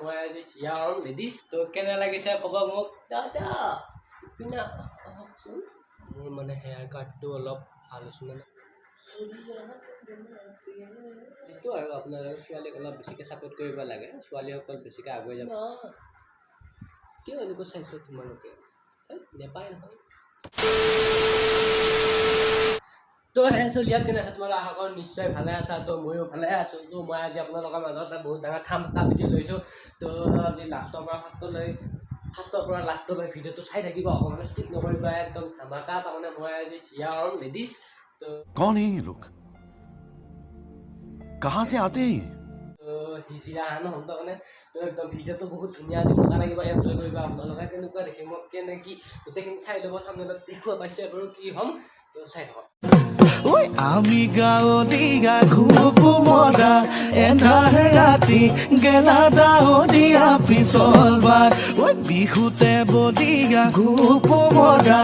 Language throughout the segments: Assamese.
মই আজি চিয়া হ'ম লেডিজ। তো কেনে লাগিছে ক'ব মোক দাদা। ইপিনে আহকচোন। মোৰ মানে হেয়াৰ কাটটো অলপ ভাল হৈছে নে সেইটো, আৰু আপোনালোকে ছোৱালীক অলপ বেছিকৈ ছাপোৰ্ট কৰিব লাগে, ছোৱালীসকল বেছিকৈ আগুৱাই যাব। কিয় এনেকুৱা চাইছে তোমালোকে? নেপায় নহয়। তো হে চলিয়াত কেনে আছে তোমালোক? আশা কৰোঁ নিশ্চয় ভালে আছা। তো ময়ো ভালে আছোঁ। তো মই আজি আপোনালোকৰ মাজত এটা বহুত ডাঙৰ ধামাকা ভিডিঅ' লৈছোঁ। তো আজি লাষ্টৰ পৰা ফাৰ্ষ্টলৈ, ফাৰ্ষ্টৰ পৰা লাষ্টলৈ ভিডিঅ'টো চাই থাকিব, অকণমান স্কিপ নকৰিব, একদম ধামাকা। তাৰমানে মই আজি চিয়া হ'ম লেডিজ। তো कौन है ये लोग, कहां से आते हैं ये? তো হিজিৰা নহ'ম তাৰমানে। তো একদম ভিডিঅ'টো বহুত ধুনীয়া, আজি মজা লাগিব, এনজয় কৰিব আপোনালোকে। কেনেকুৱা দেখি মোক কেনে কি গোটেইখিনি চাই ল'ব। থাম্বনেইলত দেখুওৱা পাইছোঁ বাৰু কি হ'ম, তো চাই থাকক। ঐ আমি গাঁৱলীয়া ঘূপ মৰা এন্ধাৰ ৰাতি গেলা দাৱৰীয়া পিছল বাৰ, ঐ বিহুতে বলিয়া ঘূপ মৰা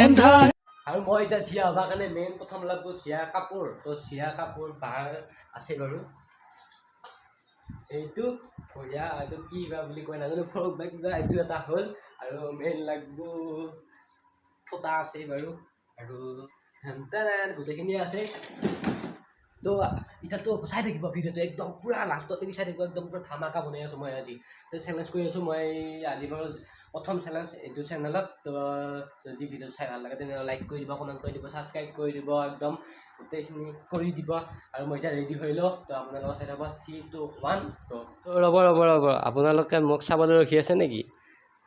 এন্ধাৰ। আৰু মই এতিয়া চিয়া হ'বৰ কাৰণে মেইন প্ৰথম লাগব চিয়া কাপোৰ। তো চিয়া কাপোৰ বাৰ আছে বাৰু, এইটো বঢ়িয়া, এইটো কি বা বুলি কয় নাজানো, ফ্ৰক বা কিবা, এইটো এটা হ'ল। আৰু মেইন লাগব ফটা আছে বাৰু, আৰু হেন গোটেইখিনি আছে। তো এতিয়াতো চাই থাকিব ভিডিঅ'টো একদম পূৰা লাষ্টত চাই থাকিব, একদম পূৰা ধামাকা বনাই আছোঁ মই আজি। তো চেলেঞ্জ কৰি আছোঁ মই আজি বাৰু, প্ৰথম চেলেঞ্জ এইটো চেনেলত। তো যদি ভিডিঅ'টো চাই ভাল লাগে, তেনেহ'লে লাইক কৰি দিব, কমেণ্ট কৰি দিব, ছাবস্ক্ৰাইব কৰি দিব, একদম গোটেইখিনি কৰি দিব। আৰু মই এতিয়া ৰেডি হৈ লওঁ। তো আপোনালোকে চাই থাকক, 3, 2, 1। তো ৰ'ব ৰ'ব ৰ'ব, আপোনালোকে মোক চাবলৈ ৰখি আছে নেকি?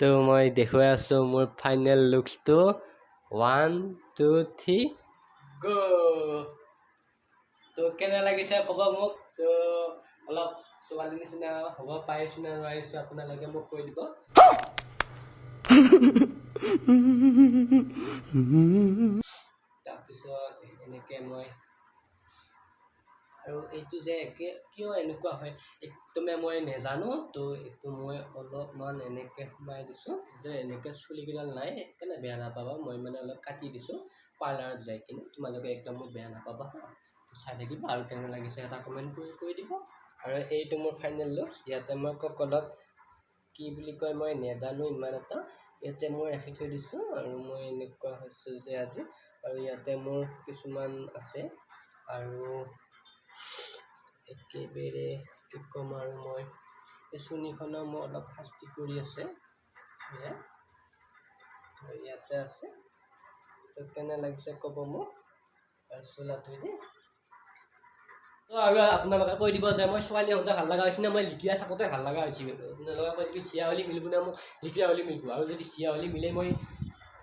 তো মই দেখুৱাই আছোঁ মোৰ ফাইনেল লুকছটো। 1, 2, 3, গ'! তো কেনে লাগিছে ক'ব মোক। তো অলপ ছোৱালী নিচিনা হ'ব পাৰিছোঁ নে নোৱাৰিছোঁ, আপোনালোকে মোক কৈ দিব। তাৰপিছত এনেকৈ মই আৰু এইটো যে একে কিয় এনেকুৱা হয় একদমে মই নেজানো। তো এইটো মই অলপমান এনেকৈ সোমাই দিছোঁ যে এনেকৈ চুলিকেইডাল নাই, সেইকাৰণে বেয়া নাপাবা, মই মানে অলপ কাটি দিছোঁ পাৰ্লাৰত যাই কিনে। তোমালোকে একদম মোক বেয়া নাপাবা হা। চাই থাকিবা আৰু কেনে লাগিছে এটা কমেণ্ট কৰি কৈ দিব। আৰু এইটো মোৰ ফাইনেল লুকছ। ইয়াতে মই ককলত কি বুলি কয় মই নেজানো ইমান এটা, ইয়াতে মই ৰাখি থৈ দিছোঁ। আৰু মই এনেকুৱা হৈছে যে আজি, আৰু ইয়াতে মোৰ কিছুমান আছে। আৰু একেবাৰে কি ক'ম আৰু, মই এই চুণীখনৰ মোৰ অলপ শাস্তি কৰি আছে, সেয়া আৰু ইয়াতে আছে। তো কেনে লাগিছে ক'ব মোক। আৰু চোলাটো দেই। তো আৰু আপোনালোকে কৈ দিব যে মই ছোৱালী হওঁতে ভাল লগা হৈছে নে মই লিকিৰা থাকোঁতে ভাল লগা হৈছে। আপোনালোকে কৈ দিবি চিয়া হ'লে মিলিব নে মোক লিকিৰা হ'লে মিলিব। আৰু যদি চিয়া হ'লে মিলে, মই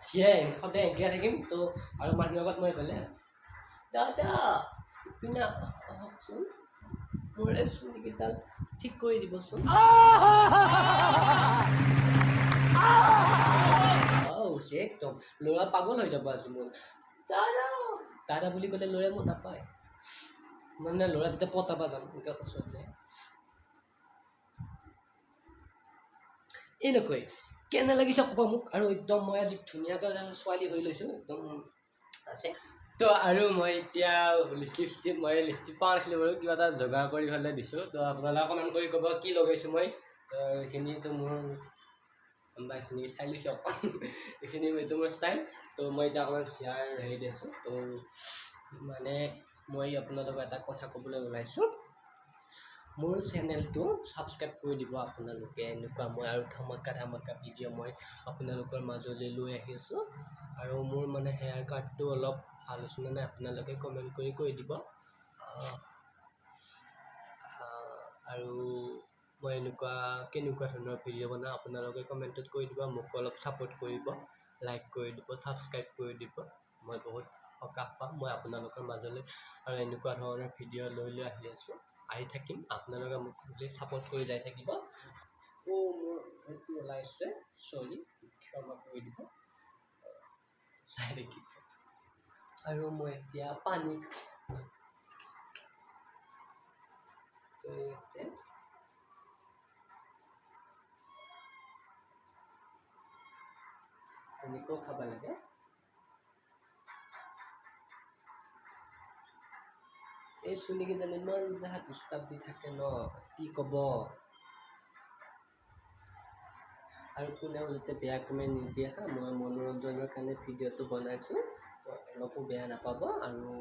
চিয়াই সদায় এংকিয়া থাকিম। তো আৰু মানুহৰ আগত মই গ'লে দাদা ইপিনে আহকচোন, মোৰ এই চুলিকেইডাল ঠিক কৰি দিবচোন। একদম ল'ৰা পাগল হৈ যাব আজি মোৰ। দাদা দাদা বুলি ক'লে ল'ৰাই মোক নাপায়, মানে ল'ৰা যেতিয়া পতাবা যাম এনেকৈ ওচৰতে এনেকৈ। কেনে লাগিছে ক'ব মোক। আৰু একদম মই আজি ধুনীয়াকৈ ছোৱালী হৈ লৈছোঁ, একদম আছে। তো আৰু মই এতিয়া লিপষ্টিক চিপষ্টিক, মই লিপষ্টিক পোৱা নাছিলোঁ বাৰু, কিবা এটা যোগাৰ কৰি পেলাই দিছোঁ। তো আপোনালোকে কমেণ্ট কৰি ক'ব কি লগাইছোঁ মই। তো এইখিনিতো মোৰ গম পাইছোঁ নেকি, চাই লৈছোঁ অকণ এইখিনি, এইটো মোৰ ষ্টাইল। তো মই এতিয়া অকণমান চেয়াৰ হেৰি দিছোঁ। তো মানে মই আপোনালোকক এটা কথা ক'বলৈ ওলাইছোঁ, মোৰ চেনেলটো ছাবস্ক্ৰাইব কৰি দিব আপোনালোকে। এনেকুৱা মই আৰু ধামাকা ধামাকা ভিডিঅ' মই আপোনালোকৰ মাজলৈ লৈ আহিছোঁ। আৰু মোৰ মানে হেয়াৰ কাটটো অলপ ভাল হৈছে নে নাই আপোনালোকে কমেণ্ট কৰি কৈ দিব। আৰু মই এনেকুৱা কেনেকুৱা ধৰণৰ ভিডিঅ' বনাওঁ আপোনালোকে কমেণ্টত কৈ দিব, মোক অলপ ছাপোৰ্ট কৰিব, লাইক কৰি দিব, ছাবস্ক্ৰাইব কৰি দিব। মই বহুত সকাহ পাম। মই আপোনালোকৰ মাজলৈ আৰু এনেকুৱা ধৰণৰ ভিডিঅ' লৈ লৈ আহি আছোঁ, আহি থাকিম। আপোনালোকে মোক ছাপোৰ্ট কৰি যাই থাকিব। অ' মোৰ এইটো ওলাইছে, চৰি, ক্ষমা কৰি দিব। চাই থাকিব। আৰু মই এতিয়া পানী ইয়াতে এনেকৈও খাব লাগে। এই চুলিকেইডাল ইমান ডিষ্টাৰ্ব দি থাকে ন, কি ক'ব। আৰু কোনেও যাতে বেয়া কমেণ্ট নিদিয়ে হা। মই মনোৰঞ্জনৰ কাৰণে ভিডিঅ'টো বনাইছোঁ, অলপো বেয়া নাপাব। আৰু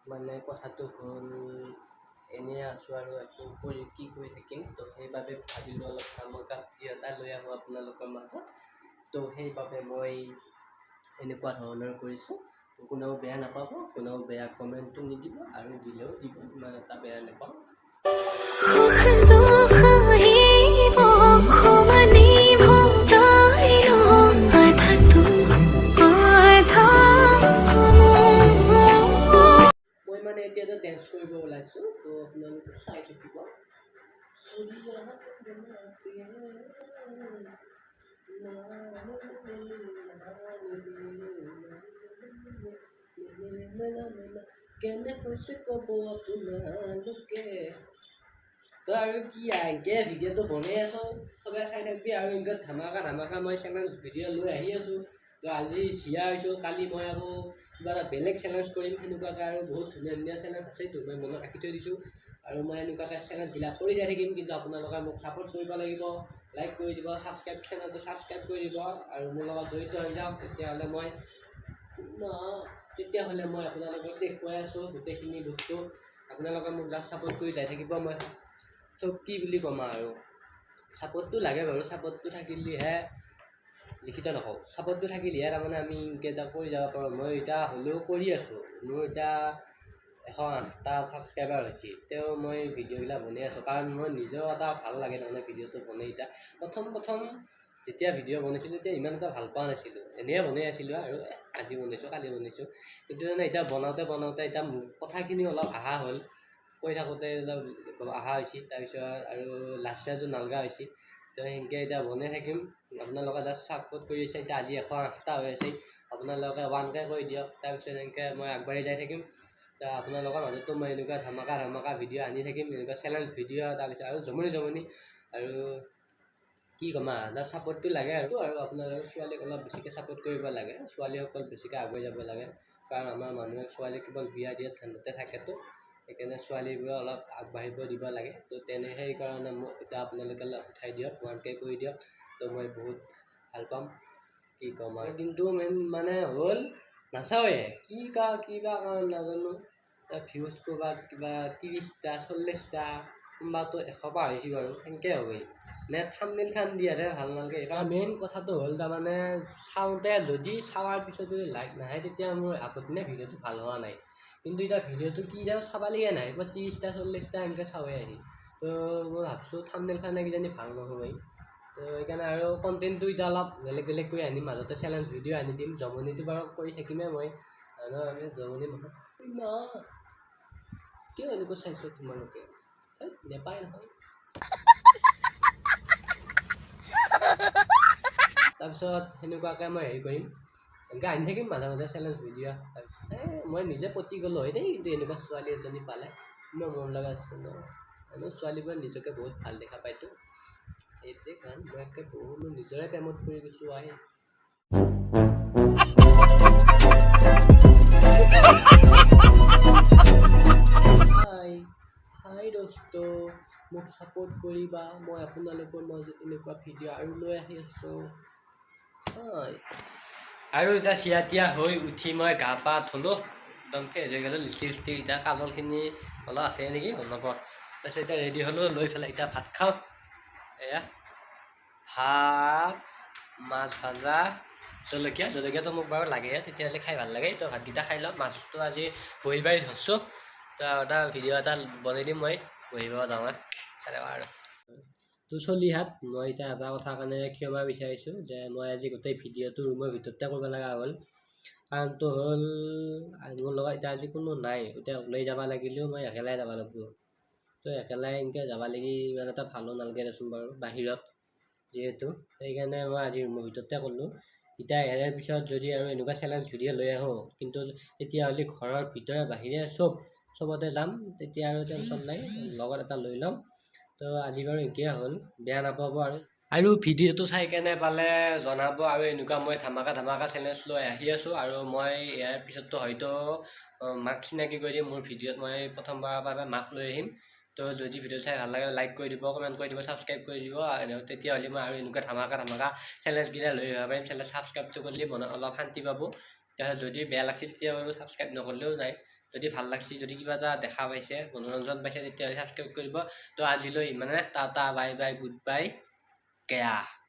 মানে কথাটো হ'ল, এনেই আছোঁ আৰু একো কৰি কি কৰি থাকিম, তো সেইবাবে ভাবিলোঁ অলপ ধামাকা ভিডিঅ' এটা লৈ আহোঁ আপোনালোকৰ মাজত। তো সেইবাবে মই এনেকুৱা ধৰণৰ কৰিছোঁ। তো কোনেও বেয়া নাপাব, কোনেও বেয়া কমেণ্টটো নিদিব, আৰু দিলেও দিব, ইমান এটা বেয়া নাপাওঁ। সুখ দুখ আহিব সমানে ভগাই আধা তোৰ আধা মোৰ। মই মানে এতিয়া এটা ডেন্স কৰিব ওলাইছোঁ, তো আপোনালোকে চাই থাকিব। কেনে হৈছে ক'ব আপোনালোকে। তো আৰু কি, এনেকৈ ভিডিঅ'টো বনাই আছোঁ, চবে চাই থাকিবি। আৰু এনেকৈ ধামাকা ধামাকা মই চেলেঞ্জ ভিডিঅ' লৈ আহি আছোঁ। তো আজি চিয়া হৈছোঁ, কালি মই আকৌ কিবা এটা বেলেগ চেলেঞ্জ কৰিম সেনেকুৱাকৈ। আৰু বহুত ধুনীয়া ধুনীয়া চেলেঞ্জ আছেতো, মই মনত ৰাখি থৈ দিছোঁ। আৰু মই সেনেকুৱাকৈ চেলেঞ্জবিলাক কৰি যাই থাকিম। কিন্তু আপোনালোকে মোক ছাপোৰ্ট কৰিব লাগিব, লাইক কৰি দিব, ছাবস্ক্ৰাইব, চেনেলটো ছাবস্ক্ৰাইব কৰি দিব আৰু মোৰ লগত জড়িত হৈ যাওক। তেতিয়াহ'লে মই আপোনালোকক দেখুৱাই আছোঁ গোটেইখিনি বস্তু। আপোনালোকে মোক জাষ্ট ছাপোৰ্ট কৰি যাই থাকিব। মই চব কি বুলি ক'ম আৰু, ছাপোৰ্টটো লাগে বাৰু। ছাপোৰ্টটো থাকিলেহে, লিখিত নকওঁ, ছাপোৰ্টটো থাকিলেহে তাৰমানে আমি এনেকৈ এটা কৰি যাব পাৰোঁ। মই এতিয়া হ'লেও কৰি আছোঁ। মোৰ এতিয়া 108টা ছাবস্ক্ৰাইবাৰ হৈছে, তেওঁ মই ভিডিঅ'বিলাক বনাই আছোঁ, কাৰণ মই নিজেও এটা ভাল লাগে তাৰমানে ভিডিঅ'টো বনাই। এতিয়া প্ৰথম প্ৰথম যেতিয়া ভিডিঅ' বনাইছিলোঁ, তেতিয়া ইমান এটা ভাল পোৱা নাছিলোঁ, এনেই বনাই আছিলোঁ আৰু আজি বনাইছোঁ, কালি বনাইছোঁ। কিন্তু মানে এতিয়া বনাওঁতে বনাওঁতে এতিয়া কথাখিনি অলপ অহা হ'ল, কৈ থাকোঁতে অলপ অহা হৈছে, তাৰপিছত আৰু লাজ চাজো নালগা হৈছে। তো সেনেকৈ এতিয়া বনাই থাকিম। আপোনালোকে জাষ্ট ছাপোৰ্ট কৰি আছে। এতিয়া আজি 108টা হৈ আছে, আপোনালোকে 1K কৰি দিয়ক, তাৰপিছত এনেকৈ মই আগবাঢ়ি যাই থাকিম। তো আপোনালোকৰ মাজতো মই এনেকুৱা ধামাকা ধামাকা ভিডিঅ' আনি থাকিম, এনেকুৱা চেলেঞ্জ ভিডিঅ', তাৰপিছত আৰু জমনি জমনি আৰু কি ক'ম আৰু, জাষ্ট ছাপোৰ্টটো লাগে। আৰু আপোনালোকে ছোৱালীক অলপ বেছিকৈ ছাপোৰ্ট কৰিব লাগে, ছোৱালীসকল বেছিকৈ আগুৱাই যাব লাগে, কাৰণ আমাৰ মানুহে ছোৱালী কেৱল বিয়া দিয়াৰ ধান্দাতে থাকেতো, সেইকাৰণে ছোৱালীবোৰক অলপ আগবাঢ়িব দিব লাগে। তো তেনে সেইকাৰণে মোক এতিয়া আপোনালোকে অলপ উঠাই দিয়ক, 1K কৰি দিয়ক, তো মই বহুত ভাল পাম। কি ক'ম আৰু, কিন্তু মেইন মানে হ'ল নাচাওঁৱে কি কা কিবা কাৰণ নাজানো। ভিউজ ক'ৰবাত কিবা 30টা, 40টা, কোনোবাটো 100 পাৰ হৈছে বাৰু, সেনেকৈ হ'ব নে থামনেইলখন দিয়াতহে ভাল নালাগে। এইকাৰণে মেইন কথাটো হ'ল, তাৰমানে চাওঁতে যদি, চোৱাৰ পিছত যদি লাইক নাহে, তেতিয়া মোৰ আপত্তি নাই, ভিডিঅ'টো ভাল হোৱা নাই। কিন্তু এতিয়া ভিডিঅ'টো কি এতিয়া চাবালিয়ে নাই, কিবা 30টা, 40টা এনেকৈ চাওঁৱে আহি। তো মই ভাবছোঁ থামনেইলখনে কিজানি ভাল নহ'বই। তো সেইকাৰণে আৰু কণ্টেণ্টটো এতিয়া অলপ বেলেগ বেলেগ কৰি আনিম, মাজতে চেলেঞ্জ ভিডিঅ' আনি দিম। জমনিটো বাৰু কৰি থাকিমেই মই, আৰু আমি জমনি মানুহ না। কিয় এনেকুৱা চাইছ তোমালোকে? ধেৎ, নেপায় নহয়। তাৰপিছত সেনেকুৱাকৈ মই হেৰি কৰিম, এনেকৈ আনি থাকিম মাজে মাজে চেলেঞ্জ ভিডিঅ'। এই মই নিজে পতি গ'লোঁ হয় দেই, কিন্তু এনেকুৱা ছোৱালী এজনী পালে ইমান মৰম লগা আছে ন। এনেও ছোৱালীবোৰে নিজকে বহুত ভাল দেখা পায়তো, সেইটোৱে কাৰণ মই একে বহুত মোৰ নিজৰে প্ৰেমত পৰি গৈছোঁ আই। হাই হাই দোস্ত, মোক ছাপোৰ্ট কৰিবা, মই আপোনালোকৰ মাজত এনেকুৱা ভিডিঅ' আৰু লৈ আহি আছোঁ। হয়, আৰু এতিয়া চিয়া তিয়া হৈ উঠি মই গা পা ধুলোঁ, একদম ফ্ৰেছ হৈ গ'লোঁ, লিপষ্টিক চিপষ্টিক এতিয়া কাজলখিনি অলপ আছে নেকি গম নাপাওঁ। তাৰপিছত এতিয়া ৰেডি হ'লোঁ, লৈ পেলাই এতিয়া ভাত খাওঁ। এয়া ভাত, মাছ ভাজা, জলকীয়া, জলকীয়াটো মোক বাৰু লাগে, তেতিয়াহ'লে খাই ভাল লাগে। তো ভাতকেইটা খাই লওঁ। মাছটো আজি বহি বাৰী ধৰিছোঁ, তো এটা ভিডিঅ' এটা বনাই দিম, মই বহিব যাওঁ তেনেকুৱা। আৰু তো চলিহাত মই এতিয়া এটা কথাৰ কাৰণে ক্ষমা বিচাৰিছোঁ যে মই আজি গোটেই ভিডিঅ'টো ৰুমৰ ভিতৰতে কৰিব লগা হ'ল। কাৰণটো হ'ল, মোৰ লগত এতিয়া আজি কোনো নাই। এতিয়া ওলাই যাব লাগিলেও মই একেলাই যাব লাগিব, তো একেলাই এনেকৈ যাব লাগি ইমান এটা ভালো নালাগে দেচোন বাৰু বাহিৰত যিহেতু, সেইকাৰণে মই আজি ৰুমৰ ভিতৰতে কৰিলোঁ। এতিয়া ইয়াৰে পিছত যদি আৰু এনেকুৱা চেলেঞ্জ ভিডিঅ' লৈ আহোঁ কিন্তু, তেতিয়াহ'লে ঘৰৰ ভিতৰে বাহিৰে চবতে যাম, তেতিয়া আৰু টেনশ্যন নাই, লগত এটা লৈ ল'ম। তো আজি বাৰু এতিয়াই হ'ল, বেয়া নাপাব। আৰু ভিডিঅ'টো চাই কেনে পালে জনাব। আৰু এনেকুৱা মই ধামাকা ধামাকা চেলেঞ্জ লৈ আহি আছোঁ। আৰু মই ইয়াৰ পিছততো হয়তো মাক চিনাকি কৰি দিম মোৰ ভিডিঅ'ত, মই প্ৰথমবাৰৰ বাবে মাক লৈ আহিম। তো যদি ভিডিঅ' চাই ভাল লাগে, লাইক কৰি দিব, কমেণ্ট কৰি দিব, ছাবস্ক্ৰাইব কৰি দিব আৰু তেতিয়াহ'লে মই আৰু এনেকুৱা ধামাকা ধামাকা চেলেঞ্জগিলা লৈ আহিব পাৰিম। চেনেল ছাবস্ক্ৰাইবটো কৰিলে মনত অলপ শান্তি পাব। তাৰপিছত যদি বেয়া লাগছে, তেতিয়া বাৰু ছাবস্ক্ৰাইব নকৰিলেও যায়। যদি ভাল লাগছে, যদি কিবা এটা দেখা পাইছে, মনোৰঞ্জন পাইছে, তেতিয়াহ'লে ছাবস্ক্ৰাইব কৰিব। তো আজিলৈ ইমানে। Tata, bye bye, good bye, Gaya.